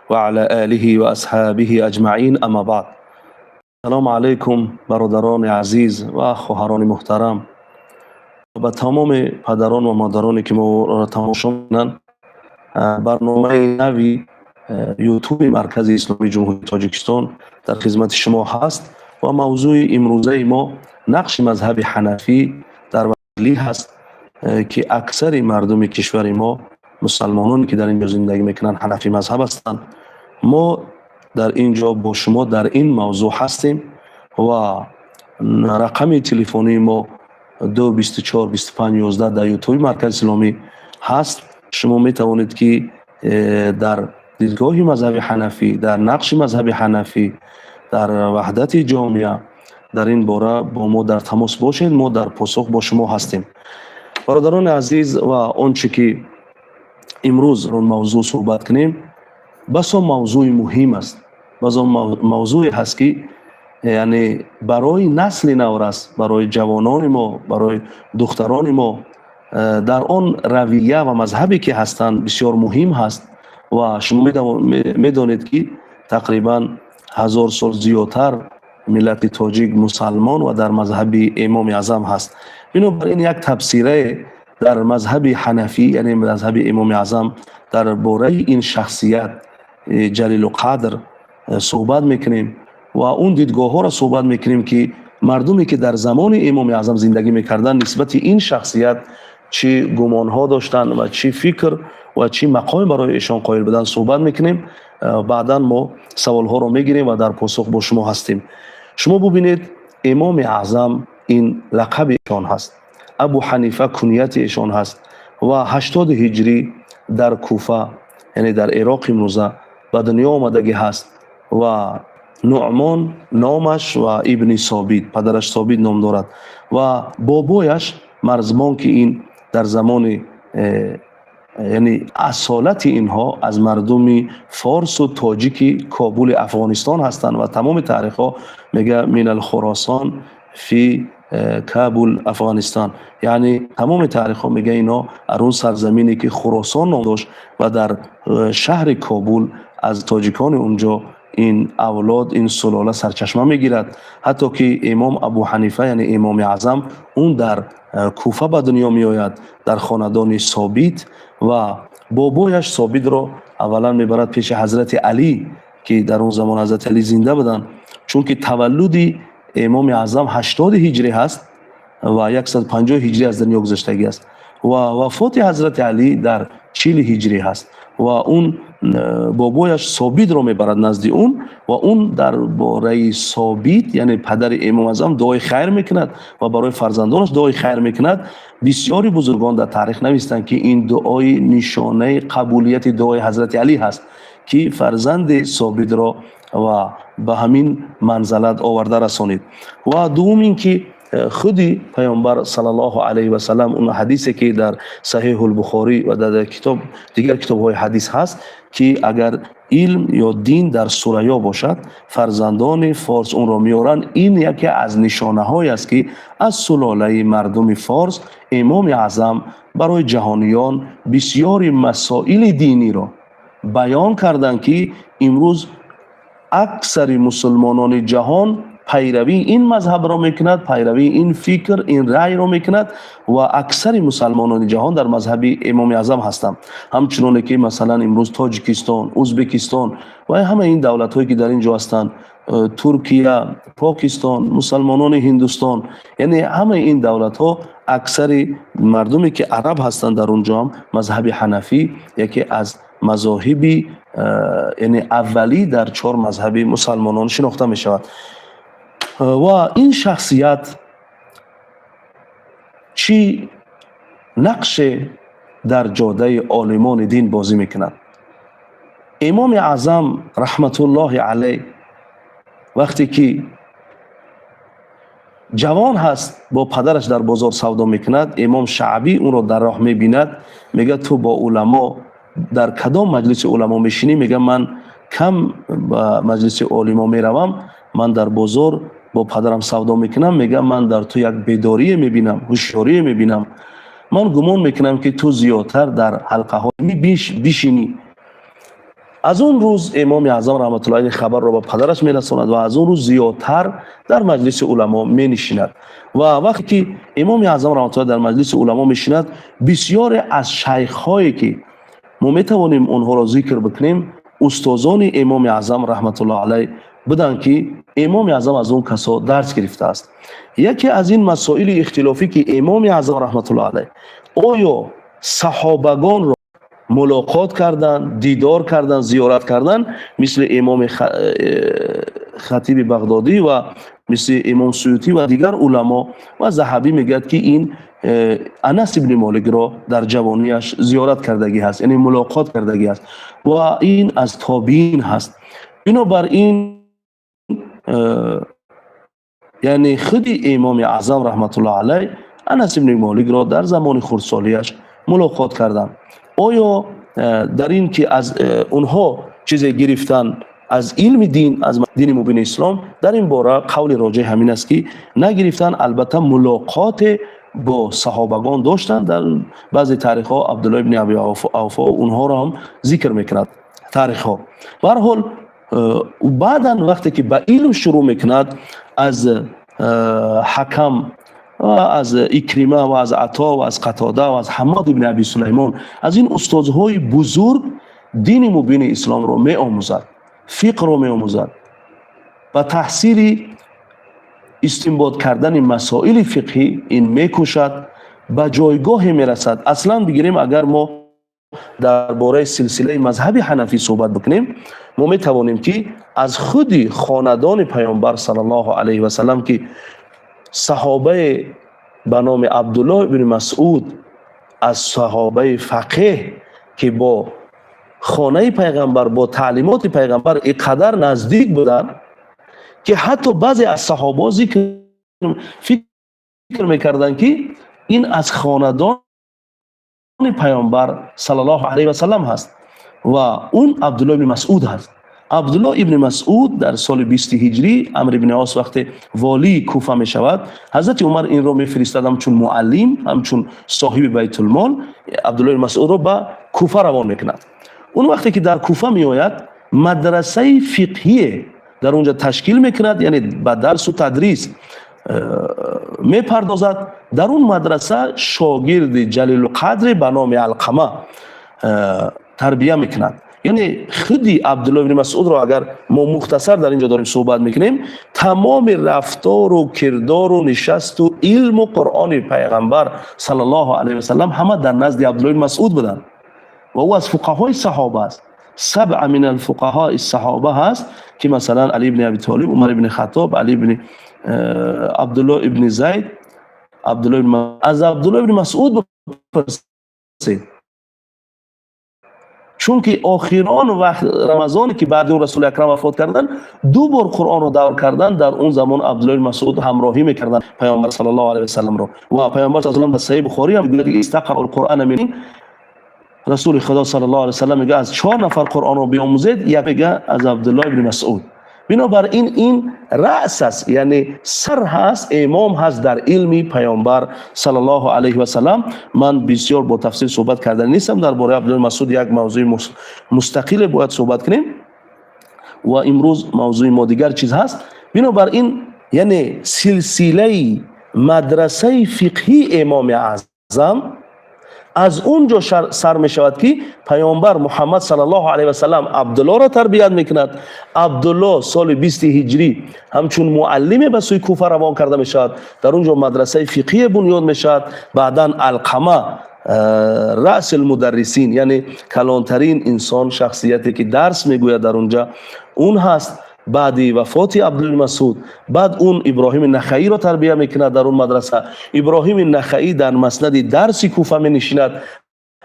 Ва ала олиҳи ва асҳобиҳи аҷмаин, аммо баъд. Салому алайкум, бародарони азиз ва хоҳарони муҳтарам, ба тамоми падарон ва модароне, ки моро тамошо мекунанд. Барномаи нави Ютуби Маркази Исломии Ҷумҳурии Тоҷикистон дар хизмати шумо ҳаст ва мавзӯи имрӯзаи мо нақши мазҳаби ҳанафӣ дар вали ҳаст, ки аксари мардуми кишвари мо, мусалмононе, ки дар ин ҷо зиндагӣ мекунанд, ҳанафӣ мазҳаб ҳастанд. Мо дар ин ҷо бо шумо дар ин мавзӯъ ҳастем ва рақами телефонии мо 2 24 25 11 дар Ютуби Маркази Исломӣ ҳаст. Шумо метавонед, ки дар дидгоҳи мазҳаби ҳанафӣ, дар нақши мазҳаби ҳанафӣ дар ваҳдати ҷомеа, дар ин бора бо мо дар тамос бошед. Мо дар посух бо шумо ҳастем, бародарони азиз. Ва он чӣ ки имрӯз он мавзӯъ суҳбат кунем, басо мавзӯи муҳим аст, басо мавзӯе ҳаст, ки яъне барои насли наврас, барои ҷавонони мо, барои духтарони мо дар он равия ва мазҳабе, ки ҳастанд, бисёр муҳим ҳаст. Ва шумо медонед, ки тақрибан 1000 сол зиёдтар миллати тоҷик мусалмон ва дар мазҳаби Имоми Аъзам ҳаст. Бинобар ин як табсирае дар мазҳаби ҳанафӣ, яъне мазҳаби Имоми Аъзам, дар бораи ин шахсият ҷалилу қадр суҳбат мекунем ва он дидгоҳҳоро суҳбат мекунем, ки мардуме, ки дар замони Имоми Аъзам зиндагӣ мекарданд, нисбати ин шахсият чӣ гумонҳо доштанд ва чӣ фикр ва чӣ мақоме барои эшон қоил буданд, суҳбат мекунем. Баъдан мо саволҳоро мегирем ва дар посух бо шумо ҳастем. Шумо бубинед, Имоми Аъзам ин лақаби эшон ҳаст, Абу Ҳанифа кунияти эшон ҳаст ва 80 ҳиҷрӣ дар Куфа, яъне дар Ироқ имрӯза, ба дунё омадагӣ ҳаст ва Нуъмон номаш ва ибни Собит, падараш Собит ном дорад ва бобояш Марзбон, ки ин дар замони яъне асолати инҳо аз мардуми форсу тоҷики Кобули Афғонистон ҳастанд ва тамоми таърихҳо мега минал Хуросон фи Кабул Афғонистон, яъне тамоми таърихҳо мега инҳо аз он сарзамине, ки Хуросон ном дошт ва дар шаҳри Кобул, аз тоҷикони онҷо ин авлод, ин сулола сарчашма мегирад. Ҳатто ки Имом Абу Ҳанифа, яъне Имоми Аъзам, он дар Куфа ба дунё меояд, дар хонадони Собит, ва бобояш Собитро аввалан мебарад пеши Ҳазрати Алӣ, ки дар он замон Ҳазрати Алӣ зинда буданд, чунки таваллуди Имоми Аъзам 80 ҳиҷрӣ ҳаст ва 150 ҳиҷрӣ аз дунё гузаштагӣ аст ва вафоти Ҳазрати Алӣ дар 40 ҳиҷрӣ ҳаст. Ва он бобояш Собитро мебарад назди он ва он дар бораи Собит, яъне падари Имом Аъзам, дуои хайр мекунад ва барои фарзандонаш дуои хайр мекунад. Бисёри бузургон дар таърих навистанд, ки ин дуои нишонаи қабулияти дуои Ҳазрати Алӣ ҳаст, ки фарзанди Собитро ва ба ҳамин манзалат оварда расонид. Ва дуввум ин ки худи Паёмбар саллаллоҳу алайҳи васалам, он ҳадисе, ки дар Саҳиҳул Бухорӣ ва дар китоб, дигар китобҳои ҳадис ҳаст, ки агар илм ё дин дар Сурайё бошад, фарзандони форс онро меоранд. Ин яке аз нишонаҳое аст, ки аз сулолаи мардуми форс Имоми Аъзам барои ҷаҳониён бисёри масоили диниро баён карданд, ки имрӯз аксари мусулмонони ҷаҳон пайравии ин мазҳабро мекунад, пайравии ин фикр, ин раъйро мекунад ва аксари мусалмонони ҷаҳон дар мазҳаби Имоми Аъзам ҳастанд. Ҳамчуноне ки масалан имрӯз Тоҷикистон, Ӯзбекистон ва ҳамаи ин давлатҳое, ки дар ин ҷо ҳастанд, Туркия, Покистон, мусалмонони Ҳиндустон, яъне ҳамаи ин давлатҳо, аксари мардуме, ки араб ҳастанд, дар он ҷо ҳам мазҳаби ҳанафӣ яке аз мазоҳиби яъне аввалӣ дар чор мазҳаби мусалмонон шинохта мешавад. Ва ин шахсият чӣ нақше дар ҷодаи олимони дин бозӣ мекунад? Имоми Аъзам раҳматуллоҳи алайҳ вақте ки ҷавон ҳаст, бо падараш дар бозор савдо мекунад. Имом Шаъбӣ ӯро дар роҳ мебинад, мегӯяд: «Ту бо уламо дар кадом маҷлиси уламо мешинӣ?» Мегӯяд: «Ман кам ба маҷлиси олимо меравам, ман дар бозор бо падарам савдо мекунам». Мегӯям: «Ман дар ту як бедорие мебинам, ҳушёрие мебинам. Ман гумон мекунам, ки ту зиёдтар дар ҳалқаҳои бишинӣ». Аз он рӯз Имоми Аъзам раҳматуллоҳи алайҳ хабарро ба падараш мерасонад ва аз он рӯз зиёдтар дар маҷлиси уламо менишинад. Ва вақте ки Имоми Аъзам раҳматуллоҳ дар маҷлиси уламо мешинад, бисёре аз шайхҳое, ки мо метавонем онҳоро зикр бикунем, устозони Имоми Аъзам раҳматуллоҳ алайҳ буданд, ки Имоми Аъзам аз он касо дарс гирифтааст. Яке аз ин масоили ихтилофӣ, ки Имоми Аъзам раҳматуллоҳ алайҳ оё саҳобагонро мулоқот кардан, дидор кардан, зиёрат кардан, мисли имоми Хатиби Бағдодӣ ва мисли имом Суютӣ ва дигар уламо ва Заҳабӣ мегӯяд, ки ин Анас ибни Моликро дар ҷавонияш зиёрат кардагӣ ҳаст, яъне мулоқот кардагӣ ҳаст ва ин аз тобиин ҳаст. Бинобар ин яъне худи Имоми Аъзам раҳматуллоҳ алайҳ Анас ибни Моликро дар замони хурдсолиаш мулоқот карданд. Оё дар ин ки аз онҳо чизе гирифтан аз илми дин, аз дини мубини ислом, дар ин бора қавли роҷеҳ ҳамин аст, ки нагирифтан. Албатта, мулоқоте бо саҳобагон доштанд. Дар баъзе таърихҳо Абдулло ибни Аби Авфо онҳоро ҳам зикр мекунад таърихҳо. Ба ҳар ҳол, баъдан вақте ки ба илм шурӯъ мекунад, аз Ҳакам ва аз Икрима ва аз Ато ва аз Қатода ва аз Ҳаммод ибни Аби Сулаймон, аз ин устозҳои бузург дини мубини исломро меомӯзад, фиқҳро меомӯзад, ба таҳсили истинбот кардани масоили фиқҳӣ ин мекӯшад, ба ҷойгоҳе мерасад. Аслан бигирем, агар мо дар бораи силсилаи мазҳаби ҳанафӣ суҳбат бикунем, мо метавонем, ки аз худи хонадони Паёмбар саллаллоҳу алайҳи васалам, ки саҳобае ба номи Абдуллоҳ ибни Масъуд, аз саҳобаи фақеҳ, ки бо хонаи Пайғамбар, бо таълимоти Пайғамбар ин қадар наздик буданд, ки ҳатто баъзе аз саҳобаҳо зикр фикр мекарданд, ки ин аз хонадони Пайғамбар саллаллоҳу алайҳи васалам ҳаст ва он Абдуллоҳ ибни Масъуд ҳаст. Абдуллоҳ ибни Масъуд дар соли 20 ҳиҷрӣ, Амр ибни Ос вақте волии Куфа мешавад, Ҳазрати Умар инро мефиристад ҳамчун муаллим, ҳамчун соҳиби байтулмол. Абдуллоҳ ибни Масъудро ба Куфа равон мекунад. Он вақте ки дар Куфа меояд, мадрасаи фиқҳие дар он ҷо ташкил мекунад, яъне ба дарсу тадрис мепардозад. Дар он мадраса шогирди ҷалилуқадре ба номи Алқама тарбия мекунад. Яъне худи Абдулло ибни Масъудро агар мо мухтасар дар ин ҷо дорем суҳбат мекунем, тамоми рафтору кирдору нишасту илму Қуръони Пайғамбар саллаллоҳу алайҳи васалам ҳама дар назди Абдулло ибни Масъуд буданд ва ӯ аз фуқаҳои саҳоба аст. Сабъа мин алфуқаҳои саҳоба ҳаст, ки масалан Али ибни Аби Толиб, Умар ибни Хаттоб, Али ибни Абдулло ибни Зайд, Абдулло. Аз Абдулло ибни Масъуд бипурсед, чунки охирон вақт Рамазоне, ки баъди он Расули Акрам вафот карданд, ду бор Қуръонро давр карданд. Дар он замон Абдулло ибни Масъуд ҳамроҳӣ мекарданд Паёмбар саллаллоҳу алайҳи васалламро. Ва Паёмбар саллаллоҳу алайҳи васаллам дар Саҳиҳи Бухорӣ ҳам мегӯяд: "Истақраъул Қуръана мин", Расули Худо саллаллоҳу алайҳи васаллам мегӯяд, аз чор нафар Қуръонро биомӯзед, як мега аз Абдулло ибни Масъуд. Бинобар ин ин раъс аст, яъне сар ҳаст, имом ҳаст дар илми Паёмбар саллаллоҳу алайҳи васалам. Ман бисёр бо тафсил суҳбат кардан нестам дар бораи Абдулло Масъуд, як мавзӯи мустақиле бояд суҳбат кунем ва имрӯз мавзӯи мо дигар чиз ҳаст. Бинобар ин, яъне силсилаи мадрасаи фиқҳии Имоми Аъзам аз он ҷо сар мешавад, ки Паёмбар Муҳаммад саллаллоҳу алайҳи васалам Абдуллоро тарбият мекунад. Абдулло соли 20 ҳиҷрӣ ҳамчун муаллиме ба сӯи Куфа равон карда мешавад. Дар он ҷо мадрасаи фиқҳие бунёд мешавад. Баъдан Алқама раъси лмударрисин, яъне калонтарин инсон, шахсияте, ки дарс мегӯяд дар он ҷа, он ҳаст. Баъди вафоти Абдуллои Масъуд, баъд он Иброҳими Нахаиро тарбия мекунад. Дар он мадраса Иброҳими Нахаӣ дар маснади дарси Куфа менишинад.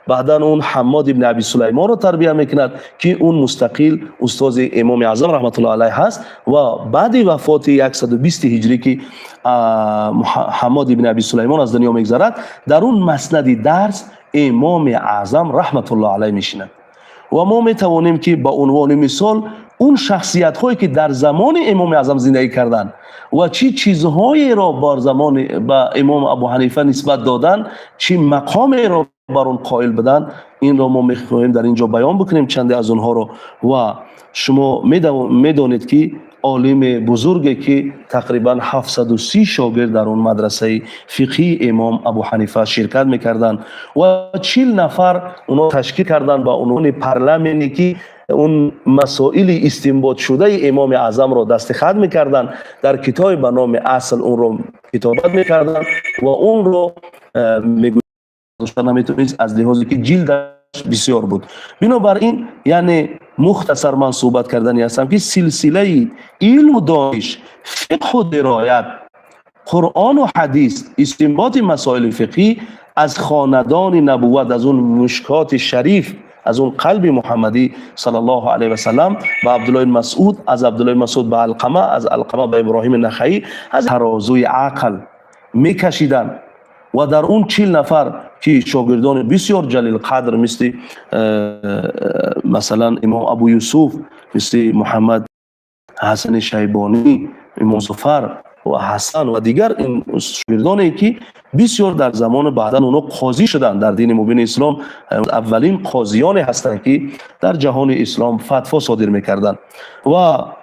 Баъдан он Ҳаммод ибни Аби Сулаймонро тарбия мекунад, ки он мустақил устози Имоми Аъзам раҳматуллоҳ алайҳ ҳаст. Ва баъди вафоти 120 ҳиҷрӣ, ки Ҳаммод ибни Аби Сулаймон аз дунё мегзарад, дар он маснади дарс Имоми Аъзам раҳматуллоҳ алайҳ мешинад. Ва мо метавонем, ки ба унвони мисол Он шахсиятҳое, ки дар замони Имоми Аъзам зиндагӣ карданд ва чӣ чизҳоеро бар замони ба Имом Абу Ҳанифа нисбат доданд, чӣ мақомеро бар он қоил буданд, инро мо мехоҳем дар ин ҷо баён бикунем, чанде аз онҳоро. Ва шумо медонед, ки олими бузурге, ки тақрибан 730 шогирд дар он мадрасаи фиқҳии Имом Абу Ҳанифа ширкат мекарданд ва 40 нафар онҳо ташкил карданд ба унвони парламене, ки он масоили истинботшудаи Имоми Аъзамро дастихат мекарданд, дар китобе ба номи Асл онро китобат мекарданд ва онро мегӯ наметавонист, аз лиҳозе ки ҷилдаш бисёр буд. Бинобар ин, яъне мухтасар ман суҳбат кардани ҳастам, ки силсилаи илму дониш, фиқҳу дироят, Қуръону ҳадис, истинботи масоили фиқҳӣ аз хонадони набувват, аз он Мушкоти шариф, аз он қалби муҳаммадӣ саллаллоҳу алайҳи васаллам ба Абдуллои Масъуд, аз Абдуллои Масъуд ба Алқама, аз Алқама ба Иброҳими Нахаӣ, аз тарозуи ақл мекашиданд. Ва дар он 40 нафар, ки шогирдони бисёр ҷалилқадр, мисли масалан Имом Абу Юсуф, мисли Муҳаммад Ҳасани Шайбонӣ, Имом Зуфар ва Ҳасан ва дигар ин шогирдоне, ки бисёр дар замони баъдан онҳо қозӣ шуданд дар дини мубини ислом, аввалин қозиёне ҳастанд, ки дар ҷаҳони ислом фатво содир мекарданд. Ва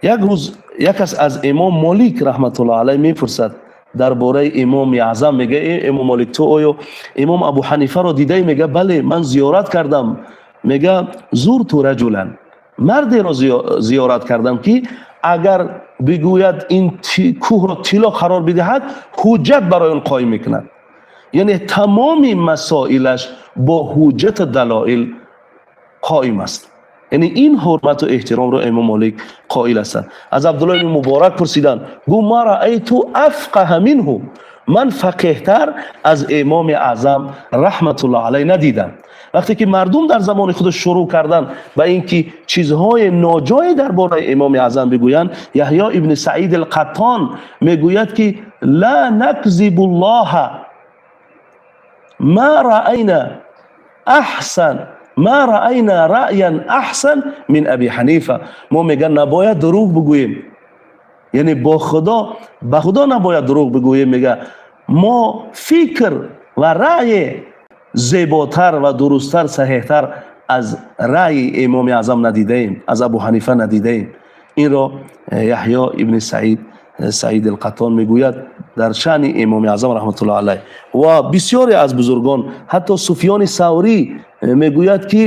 як рӯз як кас аз Имом Молик раҳматуллоҳ алайҳ мепурсад дар бораи Имоми Аъзам. Мега: «Э, Имом Молик, ту оё Имом Абу Ҳанифаро дидаӣ?» Мега: «Бале, ман зиёрат кардам». Мега: «زرت رجلا», мардеро зиёрат кардам, ки агар бигӯяд, ин кӯҳро тилло қарор бидиҳад, ҳуҷҷат барои он қоим мекунад. Яъне тамоми масоилаш бо ҳуҷҷату далоил қоим аст. Яъне ин ҳурмату эҳтиромро Имом Молик қоил ҳастанд. Аз Абдулло ибни Муборак пурсиданд, гу: «ما رأيت أفقه منه», ман фақеҳтар аз Имоми Аъзам раҳматуллоҳ алайҳ надидам. Вақте ки мардум дар замони худ шурӯъ карданд ба ин ки чизҳои ноҷое дар бораи Имоми Аъзам бигӯянд, Яҳё ибни Саид алқаттон мегӯяд, ки لا نكذب الله، ما رأينا أحسن، ما رأينا رأيا أحسن من أبي حنيفة. Мо, меган, набояд дурӯғ бигӯем, яъне бо Худо, ба Худо набояд дурӯғ бигӯем. Мега, мо фикр ва раъе зеботар ва дурусттар, саҳеҳтар аз раъи Имоми Аъзам надидаем, аз Абу Ҳанифа надидаем. Инро Яҳё ибни Саид алқаттон мегӯяд дар шаъни Имоми Аъзам раҳматуллоҳ алайҳ. Ва бисёре аз бузургон, ҳатто Суфёни Саврӣ мегӯяд, ки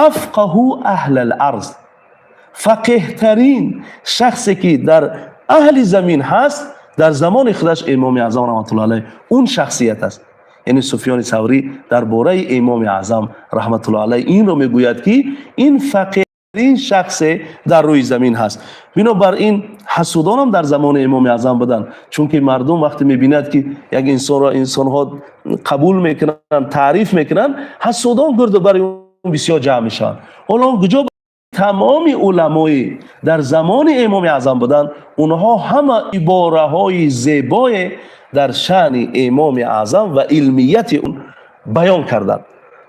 أفقه أهل الأرض, фақеҳтарин шахсе, ки дар аҳли замин ҳаст, дар замони худаш Имоми Аъзам раҳматуллоҳ алайҳ он шахсият аст. Яъне Суфёни Саврӣ дар бораи Имоми Аъзам раҳматуллоҳ алайҳ инро мегӯяд, ки ин фақеҳтарин шахсе дар рӯи замин ҳаст. Бинобар ин ҳасудонам дар замони Имоми Аъзам буданд, чунки мардум вақте мебинад, ки як инсонро инсонҳо қабул мекунанд, таъриф мекунанд, ҳасудон гирду бари он бисёр ҷамъ мешаванд. Ҳоло куҷо тамоми уламои дар замони Имоми Аъзам буданд, онҳо ҳама ибораҳои зебое дар шаъни Имоми Аъзам ва илмияти он баён карданд.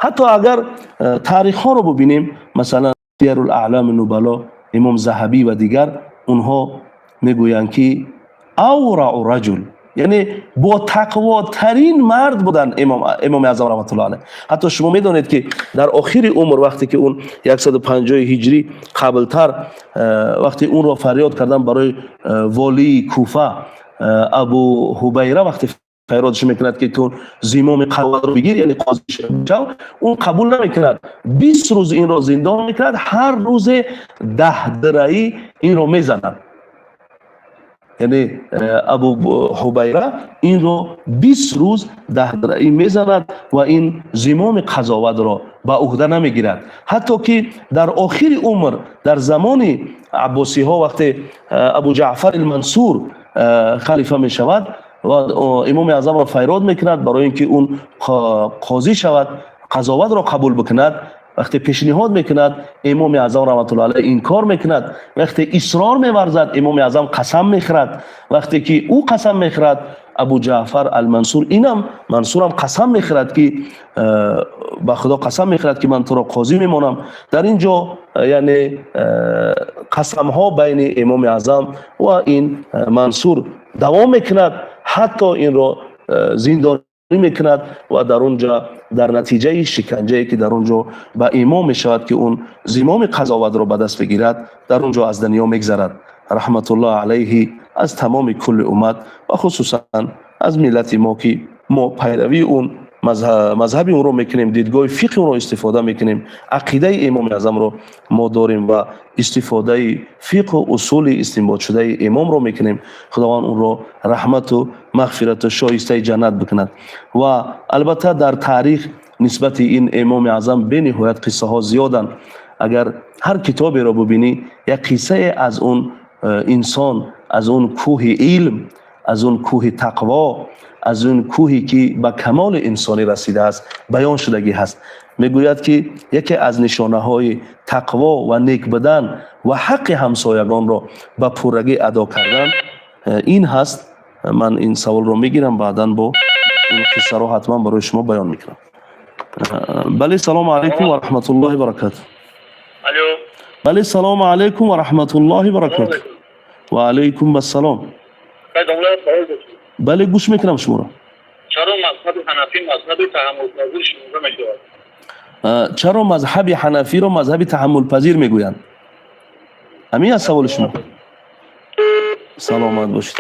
Ҳатто агар таърихҳоро бубинем, масалан Сиярул аълами нубало, Имом Заҳабӣ ва дигар онҳо мегӯянд, ки أورع رجل, яъне бо тақвотарин мард буданд Имоми Аъзам раҳматуллоҳ алайҳ. Ҳатто шумо медонед, ки дар охири умр, вақте ки он 150 ҳиҷрӣ қаблтар, вақте онро фарёд карданд барои волии Куфа Абу Ҳубайра, вақте фарёдаш мекунад, ки ту зимоми қазоватро бигир, яъне қозӣ шав, он қабул намекунад. 20 рӯз инро зиндон мекунад, ҳар рӯзе 10 дираӣ инро мезанад. Яъне Абу Ҳубайра инро 20 рӯз 10 дираӣ мезанад ва ин зимоми қазоватро ба уҳда намегирад. Ҳатто ки дар охири умр, дар замони аббосиҳо, вақте Абу Ҷаъфар Мансур халифа мешавад ва Имоми Аъзамро файрод мекунад барои ин ки он қозӣ шавад, қазоватро қабул бикунад, вақте пешниҳод мекунад, Имоми Аъзам раҳматуллоҳ алайҳ инкор мекунад. Вақте исрор меварзад, Имоми Аъзам қасам мехӯрад. Вақте ки ӯ қасам мехӯрад, Абу Ҷаъфар ал-Мансур, инам Мансурам қасам мехӯрад, ки ба Худо қасам мехӯрад, ки ман туро қозӣ мемонам. Дар ин ҷо, яъне, қасамҳо байни Имоми Аъзам ва ин Мансур давом мекунад, ҳатто инро зиндонӣ мекунад ва дар он ҷо дар натиҷаи шиканҷае, ки дар он ҷо ба имом мешавад, ки он зимоми қазоватро ба даст бигирад, дар он ҷо аз дунё мегзарад. Раҳматуллоҳ алайҳи аз тамоми кулли уммат ва хусусан аз миллати мо, ки мо пайравии он мазҳаби онро мекунем, дидгоҳи фиқҳи онро истифода мекунем, ақидаи Имоми Аъзамро мо дорем ва истифодаи фиқҳу усули истинботшудаи имомро мекунем. Худованд онро раҳмату мағфирату шоистаи ҷаннат бикунад. Ва албатта, дар таърих нисбати ин Имоми Аъзам бениҳоят қиссаҳо зиёданд. Агар ҳар китоберо бубинӣ, як қиссае аз он инсон, аз он кӯҳи илм, аз он кӯҳи тақво, аз он кӯҳе, ки ба камоли инсонӣ расидааст, баён шудагӣ ҳаст. Мегӯяд, ки яке аз нишонаҳои тақво ва нек будан ва ҳаққи ҳамсоягонро ба пуррагӣ адо кардан ин ҳаст. Ман ин саволро мегирам, баъдан бо ин қиссаро ҳатман барои шумо баён мекунам. Бале, салому алайкум ва раҳматуллоҳи баракату. Алло. Бале, салому алайкум ва раҳматуллоҳи баракату. Ва алайкум ассалом. Бале, гӯш мекунам шуморо. Чаро мазҳаби ҳанафӣ мазҳаби таҳаммулпазир шумода мешавад? Чаро мазҳаби ҳанафиро мазҳаби таҳаммулпазир мегӯянд? Ҳамин аст саволи шумо? Саломат бошед.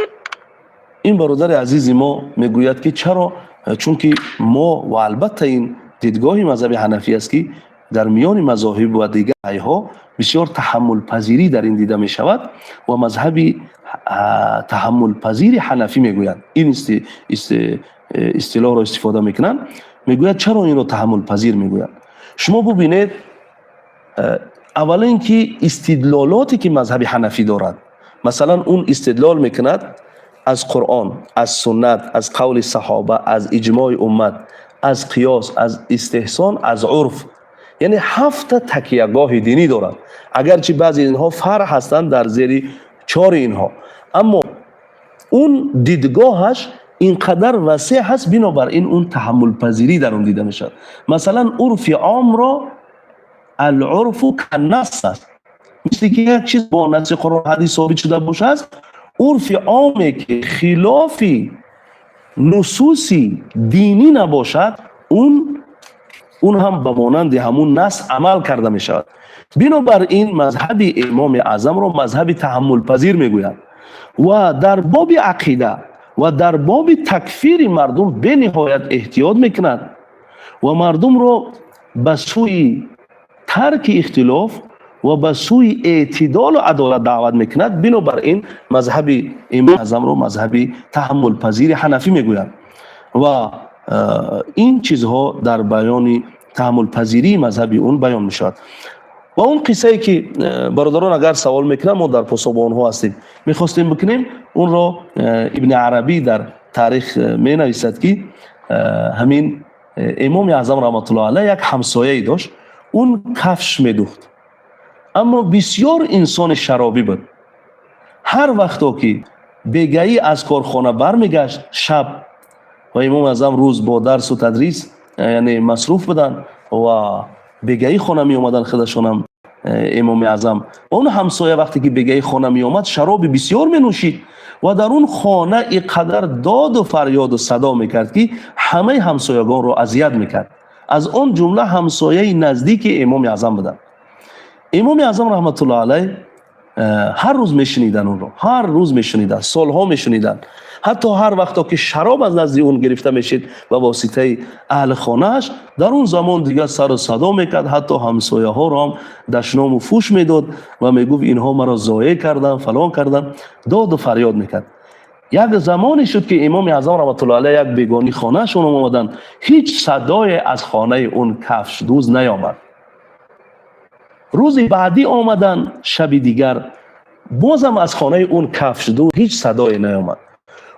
Ин бародари азизи мо мегӯяд, ки чаро, чунки мо ва албатта ин дидгоҳи мазҳаби ҳанафӣ аст, ки дар миёни мазоҳиб ва дигарҳо бисёр таҳаммулпазирӣ дар ин дида мешавад ва мазҳаби таҳаммулпазири ҳанафӣ мегӯянд, ин истилоҳро истифода мекунанд. Мегӯяд, чаро инро таҳаммулпазир мегӯянд? Шумо бубинед, аввалин ки истидлолоте, ки мазҳаби ҳанафӣ дорад, масалан, он истидлол мекунад аз Қуръон, аз суннат, аз қавли саҳоба, аз иҷмои уммат, аз қиёс, аз истеҳсон, аз урф, яъне ҳафта такиягоҳи динӣ дорад. Агарчи баъзе инҳо фаръ ҳастанд дар зери чори инҳо, аммо он дидгоҳаш ин қадар васеъ ҳаст, бинобар ин он таҳаммулпазирӣ дар он дида мешавад. Масалан, урфи омро العرف كالنص аст, мисли ки як чиз бо насси Қуръон, ҳадис собит шуда бошад. Урфи оме, ки хилофи нусуси динӣ набошад, он ҳам ба монанди ҳамун нас амал карда мешавад. Бинобар ин мазҳаби Имоми Аъзамро мазҳаби таҳаммулпазир мегӯянд ва дар боби ақида ва дар боби такфири мардум бениҳоят эҳтиёт мекунад ва мардумро ба сӯи тарки ихтилоф ва ба сӯи эътидолу адолат даъват мекунад. Бинобар ин мазҳаби Имоми Аъзамро мазҳаби таҳаммулпазири ҳанафӣ мегӯянд ва ин чизҳо дар баёни таҳаммулпазирии мазҳаби он баён мешавад. Ва он қиссае, ки бародарон агар савол мекунанд, мо дар посух ба онҳо ҳастем, мехостем бикунем онро. Ибни Арабӣ дар таърих менависад, ки ҳамин Имоми Аъзам раҳматуллоҳ алайҳ як ҳамсояе дошт, он кафш медухт, аммо бисёр инсони шаробӣ буд. Ҳар вақто ки бегаӣ аз корхона бармегашт шаб, ва Имоми Аъзам рӯз бо дарсу тадрис, яъне, масруф буданд ва бегаӣ хона меомаданд худашонам Имоми Аъзам, он ҳамсоя вақте ки бегаӣ хона меомад, шароби бисёр менӯшид ва дар он хона ин қадар доду фарёду садо мекард, ки ҳамаи ҳамсоягонро азият мекард. Аз он ҷумла ҳамсояи наздики Имоми Аъзам буданд. Имоми Аъзам раҳматуллоҳ алайҳ ҳар рӯз мешуниданд онро, ҳар рӯз мешуниданд, солҳо мешуниданд. Ҳатто ҳар вақто ки шароб аз назди он гирифта мешид ба воситаи аҳли хонааш, дар он замон дигар сару садо мекард, ҳатто ҳамсояҳоро ҳам дашному фӯш медод ва мегуфт: «Инҳо маро зоеъ карданд, фалон карданд», доду фарёд мекард. Як замоне шуд, ки Имоми Аъзам раҳматуллоҳ алайҳ як бегоҳӣ хонаашон омаданд, ҳеҷ садое аз хонаи он кафшдӯз наёмад. Рӯзи баъдӣ омаданд, шаби дигар, бозам аз хонаи он кафшдӯз ҳеҷ садое наёмад.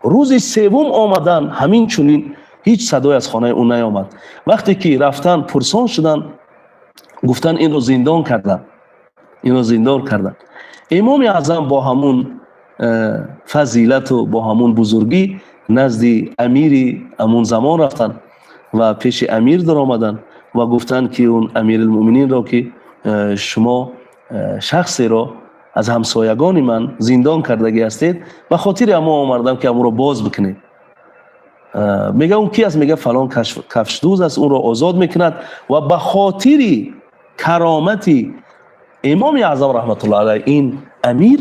Рӯзи севум омаданд, ҳамин чунин ҳеҷ садое аз хонаи ӯ наёмад. Вақте ки рафтан, пурсон шуданд, гуфтанд: «Инро зиндон карданд, инро зиндон карданд». Имоми Аъзам бо ҳамун фазилату бо ҳамун бузургӣ Назди амири ҳамун замон рафтанд ва пеши амир даромаданд ва гуфтанд, ки он Амирулмӯъмининро, ки шумо шахсеро аз ҳамсоягони ман зиндон кардагӣ ҳастед, ба хотири ҳамо омадам, ки ҳамонро боз бикунед. Мега, он ки аст? Мега, фалон кафшдӯз аст. Онро озод мекунад ва ба хотири каромати Имоми Аъзам раҳматуллоҳ алайҳ ин амир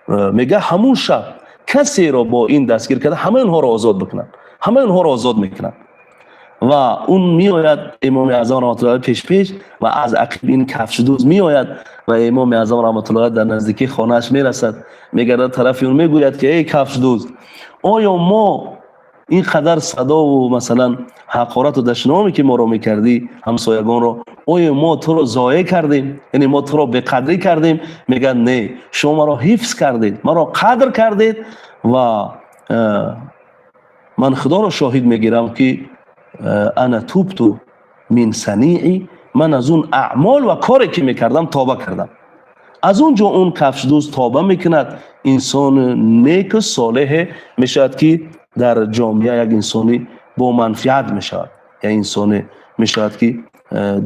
мега, ҳамун шаб касеро бо ин дастгир карда, ҳамаи онҳоро озод бикунанд. Ҳамаи онҳоро озод мекунанд ва он меояд, Имоми Аъзам раҳматуллоҳ пеш пеш ва аз ақиб ин кафшдӯз меояд ва Имоми Аъзам раҳматуллоҳ дар наздикии хонааш мерасад, мегардад тарафи он, мегӯяд, ки эй кафшдӯз, оё мо ин қадар садову, масалан, ҳақорату дашноме, ки моро мекардӣ, ҳамсоягонро, оё мо туро зоеъ кардем, яъне мо туро беқадрӣ кардем? Мегӯяд, не, шумо маро ҳифз кардед, маро қадр кардед ва ман Худоро шоҳид мегирам, ки أنا تبت من صنيعي, ман аз он аъмол ва коре, ки мекардам, тоба кардам. Аз он ҷо он кафшдӯз тоба мекунад, инсони неку солеҳе мешавад, ки дар ҷомеа як инсони бо манфиат мешавад, як инсоне мешавад, ки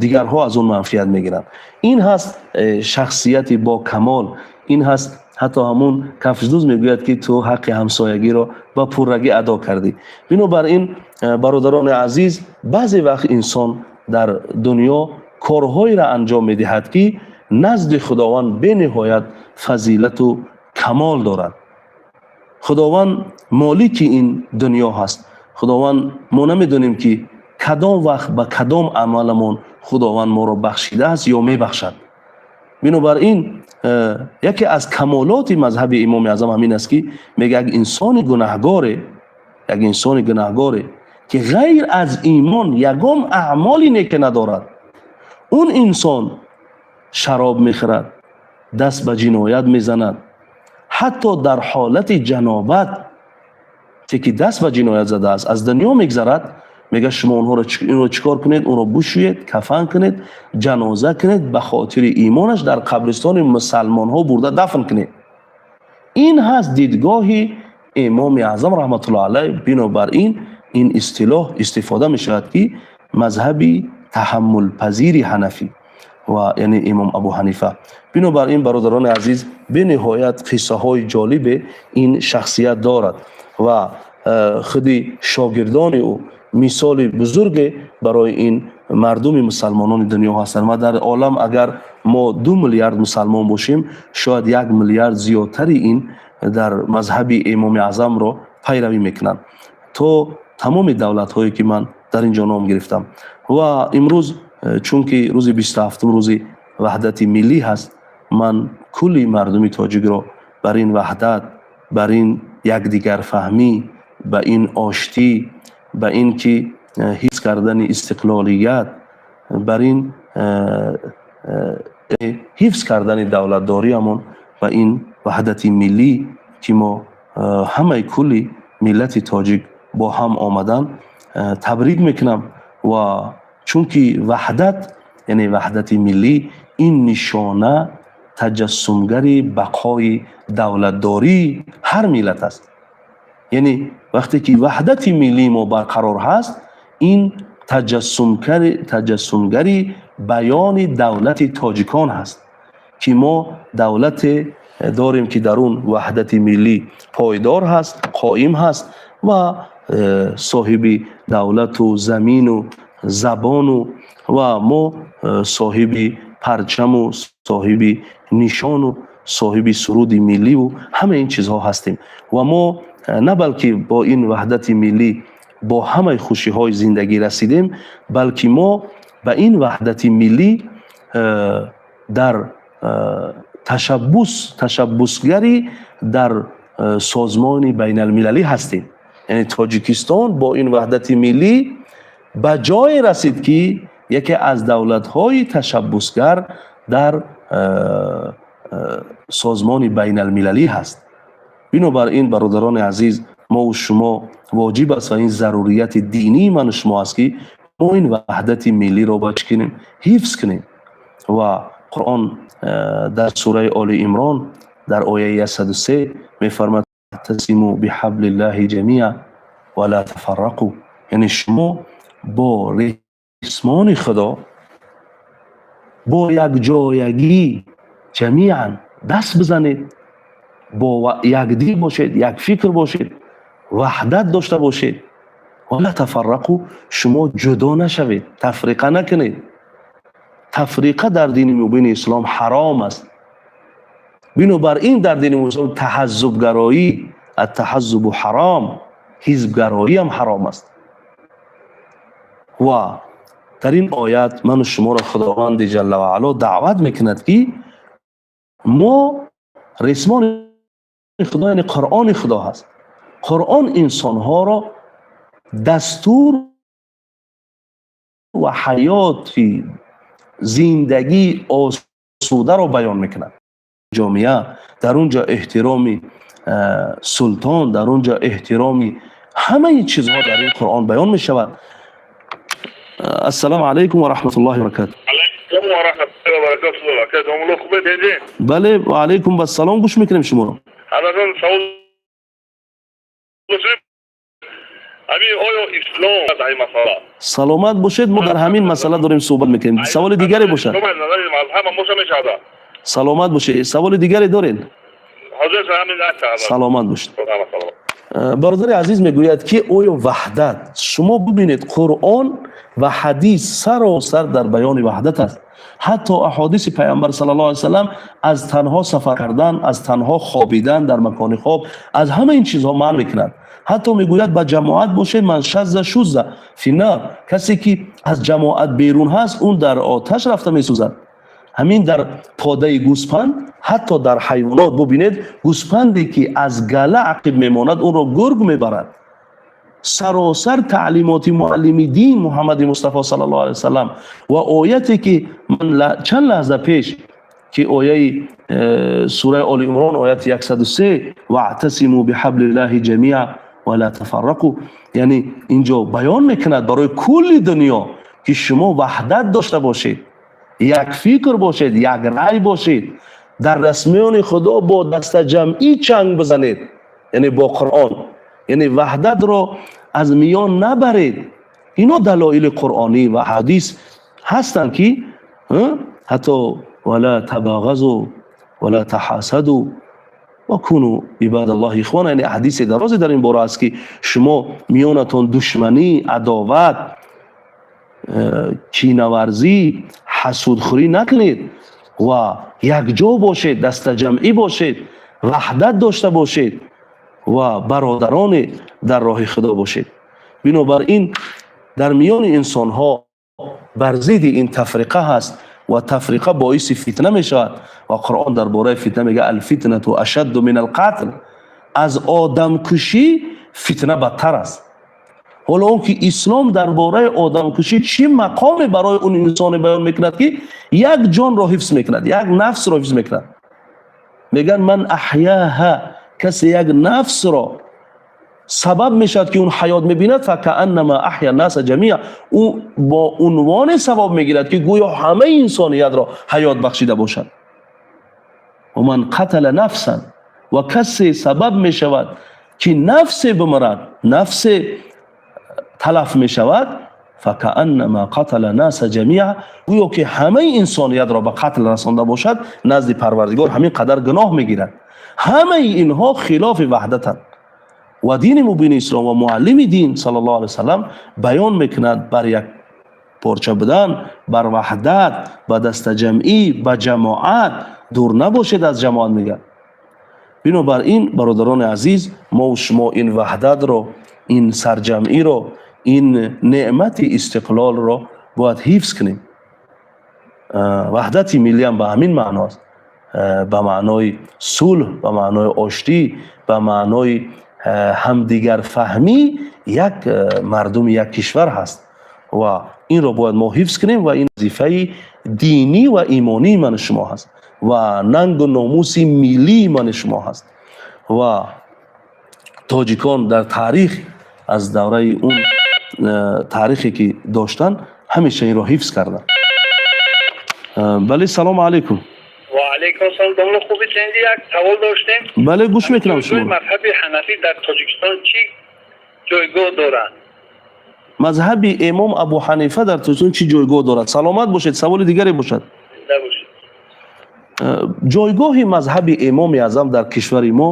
дигарҳо аз он манфиат мегиранд. Ин ҳаст шахсияти бо камол. Ин ҳаст, ҳатто ҳамун кафшдӯз мегӯяд, ки ту ҳаққи ҳамсоягиро ба пуррагӣ адо кардӣ. Бинобар ин, бародарони азиз, баъзе вақт инсон дар дунё корҳоеро анҷом медиҳад, ки назди Худованд бениҳоят фазилату камол дорад. Худованд молики ин дунё ҳаст. Худованд, мо намедонем, ки кадом вақт ба кадом амаламон Худованд моро бахшидааст ё мебахшад. Бинобар ин, яке аз камолоти мазҳаби Имоми Аъзам ҳамин аст, ки мега, як инсони гунаҳгоре, як инсони гунаҳгоре, ки ғайр аз имон ягон аъмоли неке надорад, он инсон шароб мехӯрад, даст ба ҷиноят мезанад, ҳатто дар ҳолати ҷанобат, ки даст ба ҷиноят задааст, аз дунё мегзарад, мега, шумо онҳоро инро чӣ кор кунед? Онро бушӯед, кафан кунед, ҷаноза кунед, ба хотири имонаш дар қабристони мусалмонҳо бурда дафн кунед. Ин ҳаст дидгоҳи Имоми Аъзам раҳматуллоҳ алайҳ. Бинобар ин, ин истилоҳ истифода мешавад, ки мазҳаби таҳаммулпазири ҳанафӣ ва яъне Имом Абу Ҳанифа. Бинобар ин, бародарони азиз, бениҳоят қиссаҳои ҷолибе ин шахсият дорад ва худи шогирдони ӯ мисоли бузурге барои ин мардуми мусалмонони дунё ҳастанд. Ва дар олам агар мо 2 миллиард мусалмон бошем, шояд 1 миллиард зиёдтари ин дар мазҳаби Имоми Аъзамро пайравӣ мекунанд, то тамоми давлатҳое, ки ман дар ин ҷо ном гирифтам. Ва имрӯз, чунки рӯзи 27-ум рӯзи ваҳдати миллӣ ҳаст, ман кулли мардуми тоҷикро бар ин ваҳдат, бар ин якдигарфаҳмӣ, ба ин оштӣ, ба ин ки ҳифз кардани истиқлолият, бар ин ҳифз кардани давлатдориамон ва ин ваҳдати миллӣ, ки мо ҳамаи кулли миллати тоҷик бо ҳам омадан, табрик мекунам. Ва чунки ваҳдат, яъне ваҳдати миллӣ, ин нишона, таҷассумгари бақои давлатдории ҳар миллат аст. Яъне вақте ки ваҳдати миллии мо барқарор ҳаст, ин таҷассумгари баёни давлати тоҷикон ҳаст, ки мо давлате дорем, ки дар он ваҳдати миллӣ пойдор ҳаст, қоим ҳаст ва соҳиби давлату замину забону ва мо соҳиби парчаму соҳиби нишону соҳиби суруди милливу ҳамаи ин чизҳо ҳастем. Ва мо на балки бо ин ваҳдати миллӣ бо ҳамаи хушиҳои зиндагӣ расидем, балки мо ба ин ваҳдати миллӣ дар ташаббусгари дар созмони байналмилалӣ ҳастем. Яъне Тоҷикистон бо ин ваҳдати миллӣ ба ҷое расид, ки яке аз давлатҳои ташаббусгар дар созмони байналмилалӣ ҳаст. Бинобар ин, бародарони азиз, мову шумо воҷиб аст ва ин зарурияти динии ману шумо аст, ки мо ин ваҳдати миллиро бояд чӣ кунем? Ҳифз кунем. Ва Қуръон дар сураи Оли Имрон дар ояи 103 мефармад: واعتصموا بحبل الله جميعا. ва ла тафаррақу. Яъне шумо бо ресмони Худо, бо якҷоягӣ, ҷамиан даст бизанед, бо якдил бошед, якфикр бошед, ваҳдат дошта бошед. Ва ла тафаррақу, шумо ҷудо нашавед, тафриқа накунед. Тафриқа дар дини мубини ислом ҳаром аст. Бинобар ин дар дини ислом таҳаззубгароӣ, аттаҳаззубу ҳаром, ҳизбгароиам ҳаром аст. Ва дар ин оят ману шуморо Худованди ҷалла ва аъло даъват мекунад, ки мо ресмони Худо, яъне Қуръони Худо ҳаст. Қуръон инсонҳоро дастур ва ҳаёти зиндагии осударо баён мекунад. Ҷомеа дар он ҷо эҳтироми султон, дар он ҷо эҳтироми ҳамаи чизҳо дар ин Қуръон баён мешавад. Ассалому алайкум ва раҳматуллоҳи ва баракату. Бале, ва алайкум ассалом, гӯш мекунем шуморо. Савол: оё ислом дар ин масъала Саломат бошед, мо дар ҳамин масъала дорем суҳбат мекунем. Саволи дигаре бошад. Саломат бошед, саволи дигаре доред? Саломат бошед. Бародари азиз мегӯяд, ки оё ваҳдат, шумо бибинед, Қуръон ва ҳадис саросар дар баёни ваҳдат аст. Ҳатто аҳодиси Пайғамбар саллаллоҳу алайҳи васаллам аз танҳо сафар кардан, аз танҳо хобидан дар макони хоб, аз ҳама ин чизҳо манъ мекунад. Ҳатто мегӯяд, ба ҷамоат бошед. Ман шазза шузза финнар, касе ки аз ҷамоат берун ҳаст, он дар оташ рафта месӯзад. Ҳамин дар подаи гӯспанд, ҳатто дар ҳайвонот бубинед, гӯспанде ки аз гала ақиб мемонад, онро гург мебарад. Саросар таълимоти муаллими дин Муҳаммади Мустафо саллаллоҳу алайҳи васаллам ва ояте ки ман чанд лаҳза пеш, ки ояи сураи Оли Имрон, ояти 103, ваътасиму биҳаблиллаҳи ҷамиа ва ла тафаррақу, яъне инҷо баён мекунад барои кулли дунё, ки шумо ваҳдат дошта бошед, як фикр бошед, як рай бошед, дар ресмони Худо бо дастаҷамъӣ чанг бизанед, яъне бо Қуръон, яъне ваҳдатро аз миён набаред. Ино далоили қуръонӣ ва ҳадис ҳастанд, ки ҳатто вала табағазу вала таҳасаду ва куну ибадаллоҳи ихвона, яъне ҳадисе дарозе дар ин бора аст, ки шумо миёнатон душманӣ, адоват, кинаварзӣ, ҳасудхӯрӣ накунед ва якҷо бошед, дастаҷамъӣ бошед, ваҳдат дошта бошед ва бародароне дар роҳи Худо бошед. Бинобар ин дар миёни инсонҳо бар зидди ин тафриқа ҳаст ва тафриқа боиси фитна мешавад. Ва Қуръон дар бораи фитна мегӯяд: алфитнату ашадду мин алқатл, аз одамкушӣ фитна бадтар аст. Ҳоло он ки ислом дар бораи одамкушӣ чӣ мақоме барои он инсоне баён мекунад, ки як ҷонро ҳифз мекунад, як нафсро ҳифз мекунад. Мегӯянд: ман аҳяҳа, касе як нафсро сабаб мешавад, ки он ҳаёт мебинад, факааннама аҳя наса ҷамиа, ӯ бо унвоне савоб мегирад, ки гӯё ҳамаи инсониятро ҳаёт бахшида бошад. Ва ман қатала нафсан, ва касе сабаб мешавад, ки нафсе бимирад, нафсе талаф мешавад, факааннама қатала наса ҷамиа, гӯё ки ҳамаи инсониятро ба қатл расонда бошад, назди Парвардигор ҳамин қадар гуноҳ мегирад. Ҳамаи инҳо хилофи ваҳдатанд. Ва дини мубини ислом ва муаллими дин саллаллоҳу алайҳи васаллам баён мекунад бар як порча будан, бар ваҳдат, ба дастаҷамъӣ, ба ҷамоат. Дур набошед аз ҷамоат, мегӯяд. Бинобар ин, бародарони азиз, мову шумо ин ваҳдатро, ин сарҷамъиро, ин неъмати истиқлолро бояд ҳифз кунем. Ваҳдати миллиам ба ҳамин маъно аст, ба маънои сулҳ, ба маънои оштӣ, ба маънои ҳамдигарфаҳмӣ як мардуми як кишвар ҳаст ва инро бояд мо ҳифз кунем. Ва ин вазифаи динӣ ва имонии ману шумо ҳаст ва нангу номуси миллии ману шумо ҳаст. Ва тоҷикон дар таърих, аз давраи он таърихе ки доштанд, ҳамеша инро ҳифз карданд. Бале, салому алайкум. Ва алайкум ассалом, домла, хубед? Як савол доштем. Бале, гӯш мекунам шумо. Мазҳаби ҳанафӣ дар Тоҷикистон чӣ Ҷойгоҳ дорад? Мазҳаби имом Абу Ҳанифа дар Тоҷикистон чӣ ҷойгоҳ дорад? Саломат бошед. Саволи дигаре бошад. Зинда бошед. Ҷойгоҳи мазҳаби Имоми Аъзам дар кишвари мо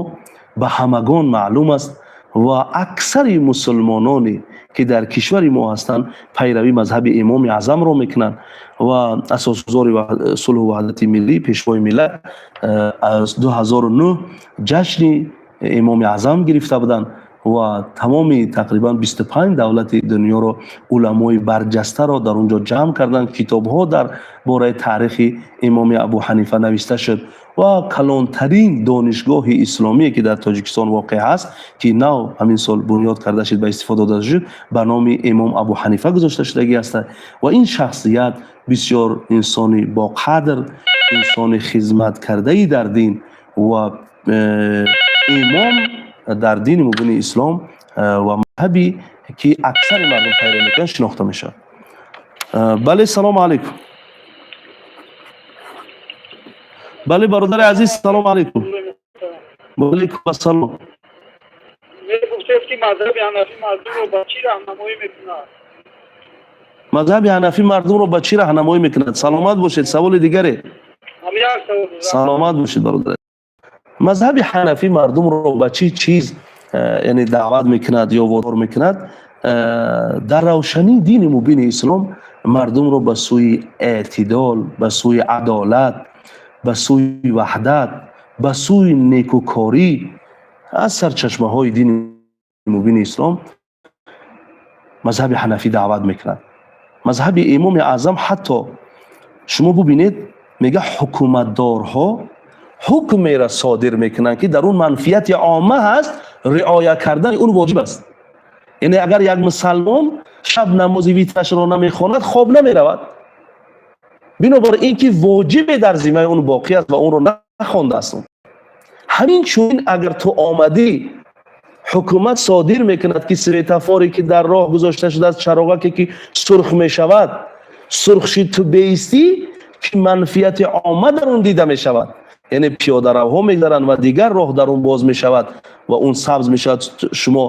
ба ҳамагон маълум аст ва аксари мусулмононе, ки дар кишвари мо ҳастанд, пайравии мазҳаби Имоми Аъзамро мекунанд ва асосгузори сулҳу ваҳдати миллӣ, Пешвои миллат аз 2009 ҷашни Имоми Аъзам гирифта буданд ва тамоми тақрибан 25 давлати дунёро, уламои барҷастаро дар он ҷо ҷамъ карданд. Китобҳо дар бораи таърихи Имоми Абу Ҳанифа навишта шуд ва калонтарин донишгоҳи исломие, ки дар Тоҷикистон воқеъ ҳаст, ки нав ҳамин сол бунёд карда шуд, ба истифода дода шуд, ба номи Имом Абу Ҳанифа гузошта шудагӣ аст. Ва ин шахсият бисёр инсони боқадр, инсони хизматкардаи дар дин ва имом дар дини мубини ислом ва мазҳаби, ки аксари мардум пайравӣ мекунанд, шинохта мешавад. Бале, салому алайкум. Бале, бародари азиз, салому алайкум. Алайкум ассалом. Мегуфтед, ки мазҳаби ҳанафӣ мардумро ба чӣ раҳнамоӣ мекунад? Мазҳаби ҳанафӣ мардумро ба чӣ раҳнамоӣ мекунад? Саломат бошед. Саволи дигаре? Саломат бошед, бародар. Мазҳаби ҳанафӣ мардумро ба чӣ чиз, яъне, даъват мекунад ё водор мекунад? Дар равшании дини мубини ислом мардумро ба сӯи эътидол, ба сӯи адолат, ба сӯи ваҳдат, ба сӯи некукорӣ аз сарчашмаҳои дини мубини ислом мазҳаби ҳанафӣ даъват мекунад. Мазҳаби Имоми Аъзам, ҳатто шумо бубинед, мега, ҳукуматдорҳо ҳукмеро содир мекунанд, ки дар он манфиати омма ҳаст, риоя кардани он воҷиб аст. Яъне агар як мусалмон шаб намози витрашро намехонад, хоб намеравад, бинобар ин ки воҷибе дар зиммаи он боқӣ аст ва онро нахондааст. Ҳамин чунин, агар ту омадӣ, ҳукумат содир мекунад, ки светофоре, ки дар роҳ гузошта шудааст, чароғаке, ки сурх мешавад, сурх шид, ту беистӣ, ки манфиати омма дар он дида мешавад, яъне пиёдаравҳо мегзаранд ва дигар роҳ дар он боз мешавад ва он сабз мешавад, шумо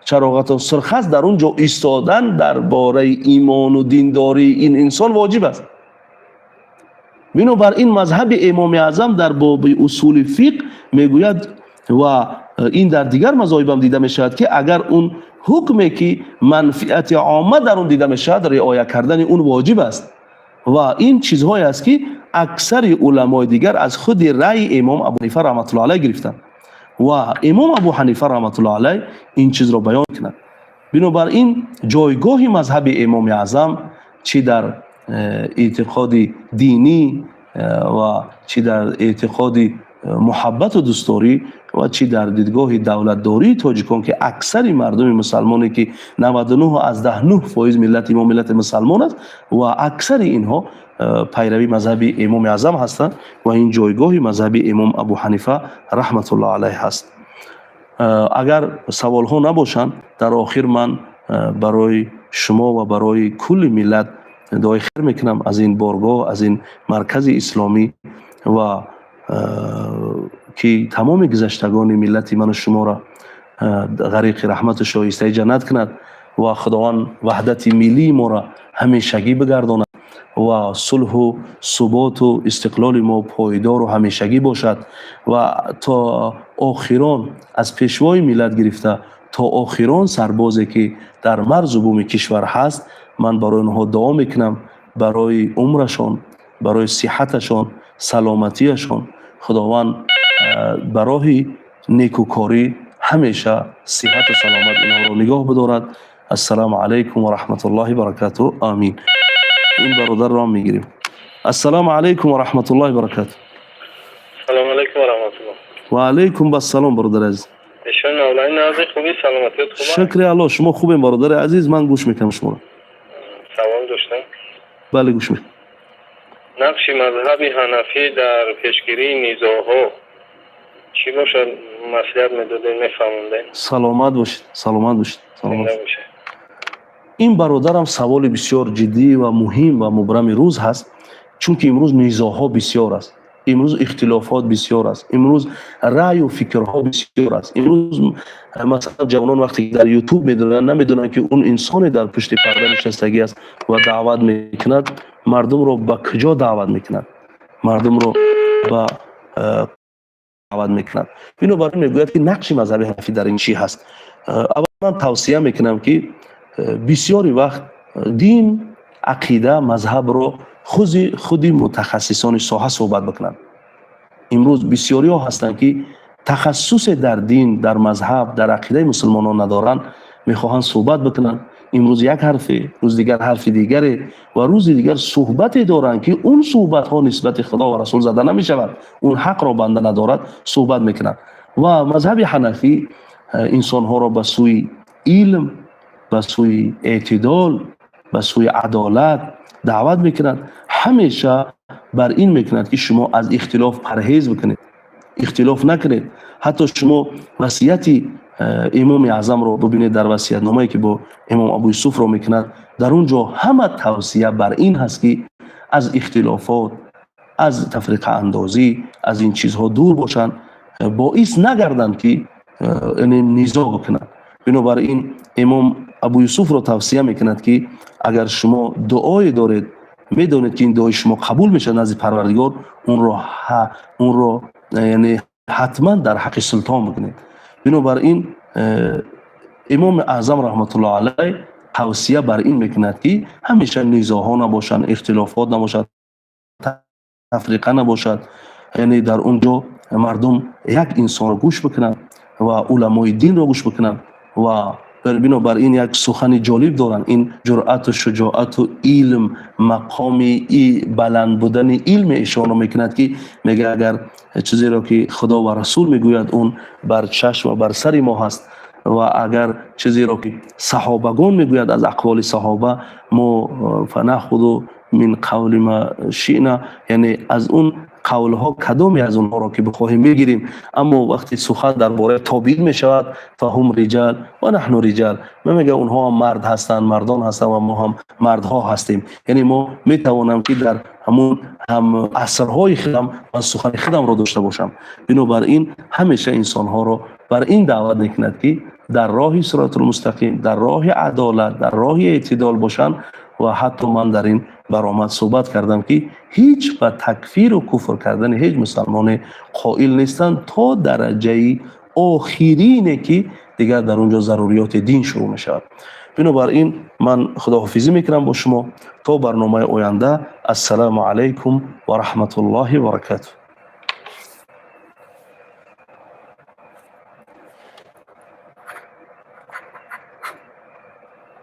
чароғатон сурх аст, дар он ҷо истодан дар бораи имону диндории ин инсон воҷиб аст. Бинобар ин мазҳаби Имоми Аъзам дар боби усули фиқҳ мегӯяд ва ин дар дигар мазоҳибам дида мешавад, ки агар он ҳукме, ки манфиати омма дар он дида мешавад, риоя кардани он воҷиб аст. Ва ин чизҳое аст, ки аксари уламои дигар аз худи раъйи Имом Абу Ҳанифа раҳматуллоҳ алайҳ гирифтанд ва Имом Абу Ҳанифа раҳматуллоҳ алайҳ ин чизро баён мекунад. Бинобар ин ҷойгоҳи мазҳаби Имоми Аъзам чӣ дар эътиқоди динӣ ва чӣ дар эътиқоди муҳаббату дӯстдорӣ ва чӣ дар дидгоҳи давлатдории тоҷикон, ки аксари мардуми мусалмоне, ки 99,9% миллати мо миллати мусалмон аст ва аксари инҳо пайрави мазҳаби Имоми Аъзам ҳастанд ва ин ҷойгоҳи мазҳаби Имом Абу Ҳанифа раҳматуллоҳ алайҳ ҳаст. Агар саволҳо набошанд, дар охир ман барои шумо ва барои кулли миллат дуои хер мекунам аз ин боргоҳ, аз ин маркази исломӣ ва ки тамоми гузаштагони миллати ману шуморо ғариқи раҳмату шоистаи ҷаннат кунад ва Худованд ваҳдати миллии моро ҳамешагӣ бигардонад ва сулҳу суботу истиқлоли мо пойдору ҳамешагӣ бошад ва то охирон, аз Пешвои миллат гирифта то охирон сарбозе, ки дар марзу буми кишвар ҳаст, ман барои онҳо дуо мекунам, барои умрашон, барои сиҳаташон, саломатиашон. Худованд ба роҳи некукорӣ ҳамеша сиҳату саломат инҳоро нигоҳ бидорад. Ассалому алайкум ва раҳматуллоҳи баракату. Амин. Ин бародарро ҳам мегирем. Ассалому алайкум ва раҳматуллоҳи баракату. Салому алайкум ва раҳматуллоҳ. Ва алайкум бассалом, бародари азиз. Эшон мавлои назӣ, хубӣ, саломатият хуб? Шукри Аллоҳ, шумо хубем, бародари азиз. Ман гӯш мекунам шуморо. Савол доштам. Бале, гӯш мекунам. Нақши мазҳаби ҳанафӣ дар пешгирии низоъҳо чӣ бошад, маслиҳат медодем, мефаҳмондем. Саломат бошед, саломат бошед, саломат. Зинда бошед. Ин бародарам саволи бисёр ҷиддӣ ва муҳим ва мубрами рӯз ҳаст, чунки имрӯз низоъҳо бисёр аст. Имрӯз ихтилофот бисёр аст, имрӯз раъю фикрҳо бисёр аст. Имрӯз, масалан, ҷавонон вақте дар Ютуб медонанд, намедонанд, ки он инсоне дар пушти парда нишастагӣ аст ва даъват мекунад. Мардумро ба куҷо даъват мекунад? Мардумро ба даъват мекунад. Бинобар ин мегӯяд, ки нақши мазҳаби ҳанафӣ дар ин чӣ ҳаст? Аввал ман тавсия мекунам, ки бисёри вақт дин, ақида, мазҳабро худи мутахассисони соҳа суҳбат бикунанд. Имрӯз бисёриҳо ҳастанд, ки тахассусе дар дин, дар мазҳаб, дар ақидаи мусулмонон надоранд, мехоҳанд суҳбат бикунанд. Имрӯз як ҳарфе, рӯз дигар ҳарфи дигаре ва рӯзи дигар суҳбате доранд, ки он суҳбатҳо нисбати Худо ва Расул зада намешавад, он ҳақро банда надорад, суҳбат мекунанд. Ва мазҳаби ҳанафӣ инсонҳоро ба сӯи илм, ба сӯи эътидол, ба сӯи адолат даъват мекунад. Ҳамеша бар ин мекунад, ки шумо аз ихтилоф парҳез бикунед, ихтилоф накунед. Ҳатто шумо васияти Имоми Аъзамро бубинед, дар васиятномае, ки бо Имом Абу Юсуфро мекунад, дар он ҷо ҳама тавсия бар ин ҳаст, ки аз ихтилофот, аз тафриқаандозӣ, аз ин чизҳо дур бошанд, боис нагарданд, ки низо бикунанд. Бинобар ин Имом Абу Юсуфро тавсия мекунад, ки агар шумо дуое доред, медонед, ки ин дуои шумо қабул мешавад назди Парвардигор, онро яъне ҳатман дар ҳаққи султон бикунед. Бинобар ин Имоми Аъзам раҳматуллоҳ алайҳ тавсия бар ин мекунад, ки ҳамеша низоҳо набошанд, ихтилофот набошад, тафриқа набошад, яъне дар он ҷо мардум як инсонро гӯш бикунанд ва уламои динро гӯш бикунанд. Ва бинобар ин як сухани ҷолиб доранд. Ин ҷуръату шуҷоату илм, мақоми баланд будани илми ишоро мекунад, ки мега: агар чизеро, ки Худо ва Расул мегӯяд, он бар чашм ва бар сари мо ҳаст, ва агар чизеро, ки саҳобагон мегӯяд, аз ақволи саҳоба мо فنأخذ من قول ما شئنا, яъне аз он қавлҳо кадоме аз онҳоро ки бихоҳем, мегирем. Аммо вақте сухан дар бораи тобеин мешавад, فهم رجال ونحن رجال, ман мегӯям, онҳо ҳам мард ҳастанд, мардон ҳастанд ва мо ҳам мардҳо ҳастем. Яъне мо метавонам, ки дар ҳамун ҳам асрҳои худам ман сухани худамро дошта бошам. Бинобар ин ҳамеша инсонҳоро бар ин даъват мекунад, ки дар роҳи сиротулмустақим, дар роҳи адолат, дар роҳи эътидол бошанд. Ва ҳатто ман дар ин баромад суҳбат кардам, ки ҳеҷ ба такфиру куфр кардани ҳеҷ мусалмоне қоил нестанд то дараҷаи охирине, ки дигар дар он ҷо заруриёти дин шурӯъ мешавад. Бинобар ин ман худоҳофизӣ мекунам бо шумо то барномаи оянда. Ассалому алайкум ва раҳматуллоҳи ва баракатуҳ.